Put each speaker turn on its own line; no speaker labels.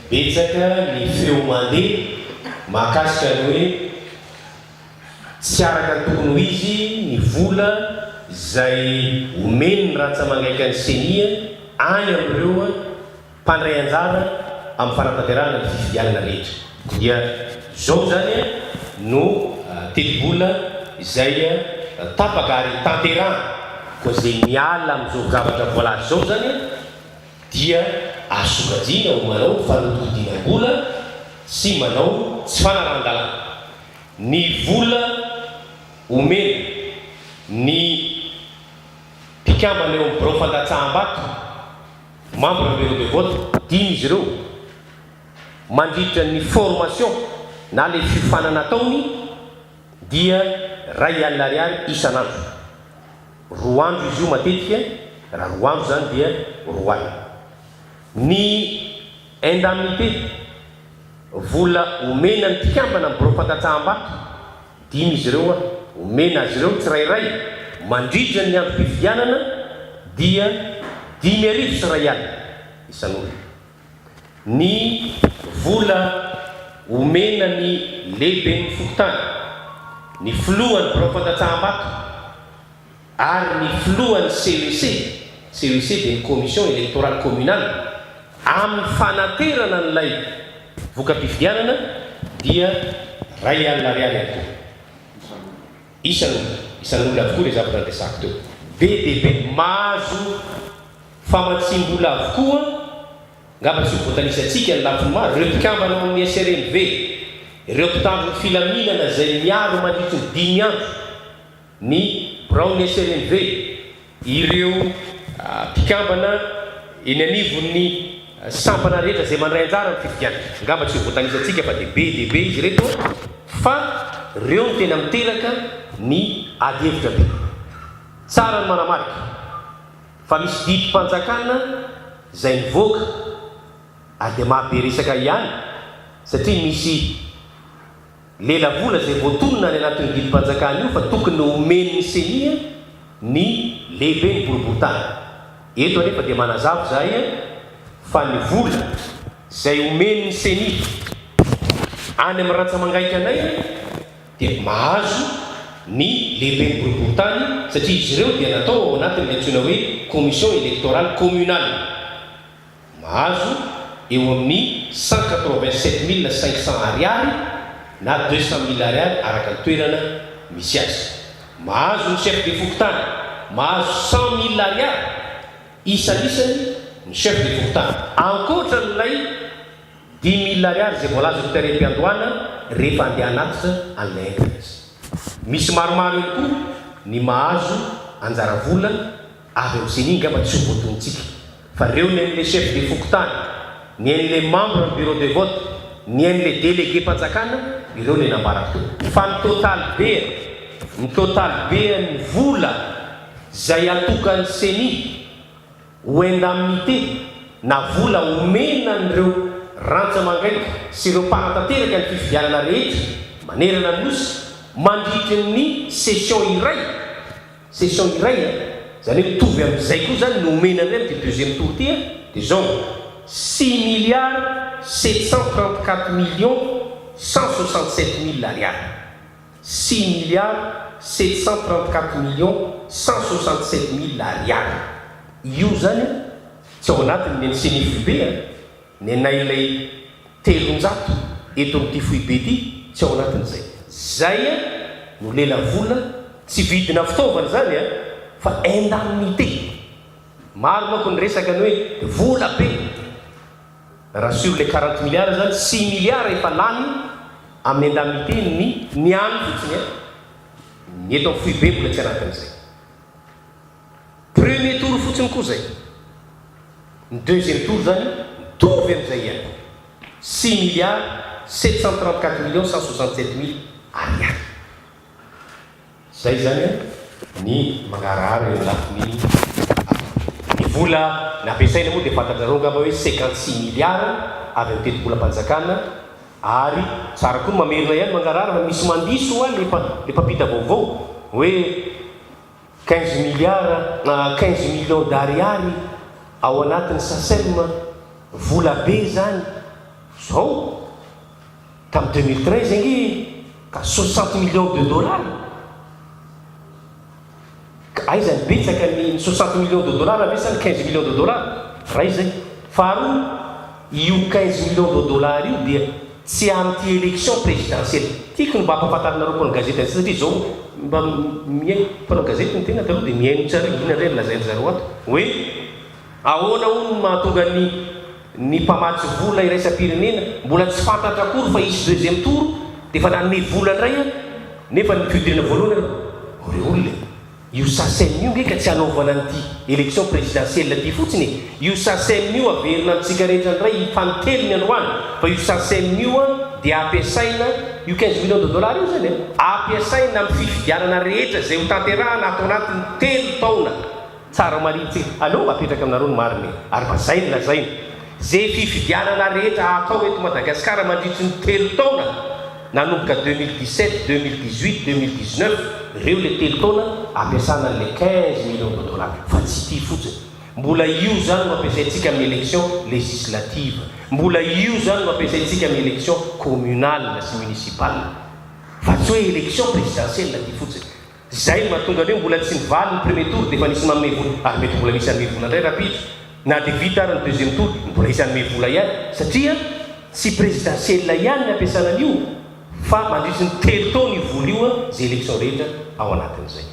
Betsaka ny feo mandeha mahakasika ny hoe tsy araka ny tokony ho izy ny vola izay omen'ny rantsamangaikan'ny Ceni any amin'ireo mpandray anjara amin'ny fanatanterahana ny fifidianana rehetra. Dia izao izany no tetibola izay tapaka ary tanterahana. Koa izay miala amin'izao zavatra voalaza izao izany dia azo sokajiana ho manao fanodikodinam-bola sy manao tsy fanarahan-dalàna. Ny vola omena ny mpikambana eo amin'ny birao fandatsaham-bato, membre bureau de vote, dimy izy ireo, mandritra ny formation na ilay fiofanana ataony dia 1000 ariary isan'andro. Roa andro izy io matetika, raha roa andro izany dia 20. Ny indemnité, vola omena ny mpikambana amin'ny birao fandatsaham-bato, dimy izy ireo, omena azy ireo tsirairay mandritra ny androm-pifidianana dia 1005 isan'olona. Ny vola omena ny lehiben'ny fokontany, ny filohan'ny birao fandatsaham-bato ary ny filohan'ny CEC, CEC dia ny Commission Electorale Communale, amin'ny fanaterana an'ilay voka-pifidianana dia 1000 ariary avokoa. Isan'olona. Isan'olona avokoa ilay zavatra niresahako teo. Be dia be. Mahazo famatsiam-bola avokoa, angamba tsy ho voatanisantsika ny lafiny maro, ireo mpikambana ao amin'ny SRMV, ireo mpitandro ny filaminana izay miaro mandritry ny dimy andro ny biraon'ny SRMV, ireo mpikambana eny anivon'ny sampana rehetra izay mandray anjara amin'ny fifidianana. Angamba tsy ho voatanisantsika fa dia be dia be izy ireto fa ireo no tena miteraka ny adihevitra be. Tsara ny manamarika fa misy didim-panjakana izay nivoaka ary dia maha be resaka ihany satria misy lelavola izay voatonona any anatin'io didim-panjakana io fa tokony homen'ny Ceni ny lehiben'ny boriborintany. Eto anefa dia manazava izahay fa ny vola izay omen'ny Ceni any amin'ny rantsa-mangaikanay dia mahazo ny lehiben'ny boriborintany satria izy ireo dia natao ao anatin'ilay antsoina hoe commission électorale communale. Mahazo eo amin'ny 187 500 ariary na 200 000 ariary araka ny toerana misy azy. Mahazo ny chef de fokontany, mahazo 100 000 ariary isanisany ny chef de fokontany. Ankoatra an'ilay 5000 ariary izay voalazako tery am-piandohana rehefa andeha hanatitra an'ilay entana izy. Misy maromaro ihany koa ny mahazo anjara vola avy amin'ny ceni angamba tsy ho voatonontsika fa reo ny an'le chef de fokontany, ny an'le membre ny bureau de vote, ny an'le délégué mpanjakana, ireo le nambarako teo. Fa ny total be ny total be an'ny vola zay atokan'ny ceni ho indemnité na vola omena an'ireo rantsa-mangaika sy ireo mpanatanteraka ny fifidianana rehetra manerana ny Nosy mandritry ny session iray, session iray an, izany hoe mitovy amin'izay koa izany no omena anay amin'ity deuxième tour ity an, dia izao, 6 milliards 734 millions 167 mille ariary. 6 milliards 734 millions 167 mille ariary. Io izany tsy ao anatin'ny ny ceni foibe an, ny anay ilay 300 eto amin'ity foibe ity tsy ao anatin'izay. Zay no lelavola, tsy vidina fitaovana izany an, fa indemnité. Maro manko ny resaka ny hoe vola be. Raha sur les 40 milliards zany, 6 milliards efa lany amin'ny indemnité ny ny any fotsiny an, ny eto amin'ny foibe mbola tsy anatin'izay. Premier tour fotsiny koa zay. Ny deuxième tour zany mitovy amin'izay ihany koa. 6 milliards 734 millions 167 mille ariary. Zay zany an ny mangarahara eo lafiny ny vola nampiasaina moa dia fantatrareo angamba hoe 56 milliards avy amin'ny tetibolam-panjakana ary tsara koa ny mamerina ihany mangarahara fa misy mandiso hoa le le mpampita vaovao hoe 15 milliards, 15 millions d'ariary ao anatin'ny SACEM, vola be zany. Zao, tamin'ny 2013 ange ka 60 millions de dollars. Ka aiza ny betsaka, ny 60 millions de dollars ave sa ny 15 millions de dollars? Ray zay. Faharoa, io 15 millions de dollars io dia tsy am'ty élection présidentielle. Tiako ny mba ampahafantarinareo mpanao gazety azy, satria zao mba mihaino mpanao gazety ny tena taloha, dia mihaino tsara inona ndray lazainy zareo ato hoe ahoana ho ny mahatonga ny mpamatsy vola iraisam-pirenena, mbola tsy fantatra akory fa isy deuxième tour, dia efa nanome vola indray a, nefa ny fihodinana voalohany re olona io SACEM io nge ka tsy hanaovana an'ity élection présidentielle ty fotsiny e. Io SACEM io, averina amintsika rehetra indray fanotelony androany, fa io SACEM io a dia ampiasaina, io 15 millions de dollars io zany e, ampiasaina amin'ny fifidianana rehetra zay ho tanterahana atao anatin'ny 3 taona. Tsara maritsika aleo mba apetraka aminareo ny mariny, ary mba zay ny lazaina: zay fifidianana rehetra atao eto Madagasikara mandritry ny 3 taona, nanomboka 2017, 2018, 2019, reo le 3 taona ampiasana an'le 15 millions de dollars, fa tsy ty fotsiny. Mbola io zany no ampiasaintsika amin'ny élection législative, mbola io zany no ampiasaintsika amin'ny élection communale sy municipale, fa tsy hoe élection présidentielle ty fotsiny. Zay no mahatonga any hoe mbola tsy nivaly ny premier tour de efa nisy manome vola, ary mety mbola misy anome vola indray rapitso. Na de vita ary ny deuxième tour, mbola isy anome vola ihany, satria tsy présidentielle ihany ny ampiasana an'io, fa mandritry ny 3 taona io vola io a, zay élection rehetra ao anatin'izay.